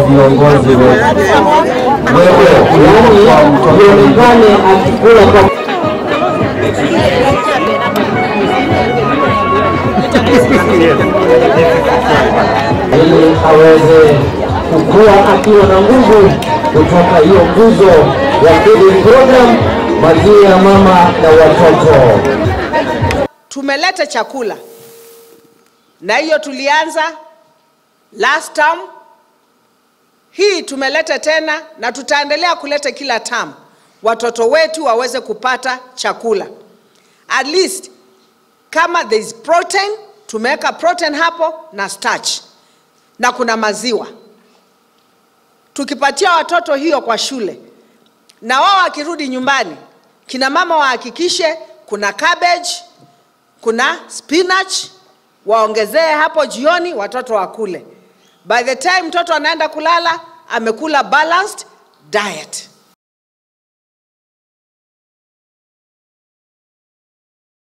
Viongozi wetu, wewe uonekane akikula kwa ili aweze kukua akiwa na nguvu kutoka hiyo nguzo ya feeding program, maziwa ya mama na watoto. Tumeleta chakula na hiyo tulianza last term, hii tumeleta tena na tutaendelea kuleta kila term, watoto wetu waweze kupata chakula. At least kama there is protein, tumeweka protein hapo na starch na kuna maziwa. Tukipatia watoto hiyo kwa shule na wao wakirudi nyumbani, kina mama wahakikishe kuna cabbage, kuna spinach, waongezee hapo jioni watoto wakule. By the time mtoto anaenda kulala amekula balanced diet.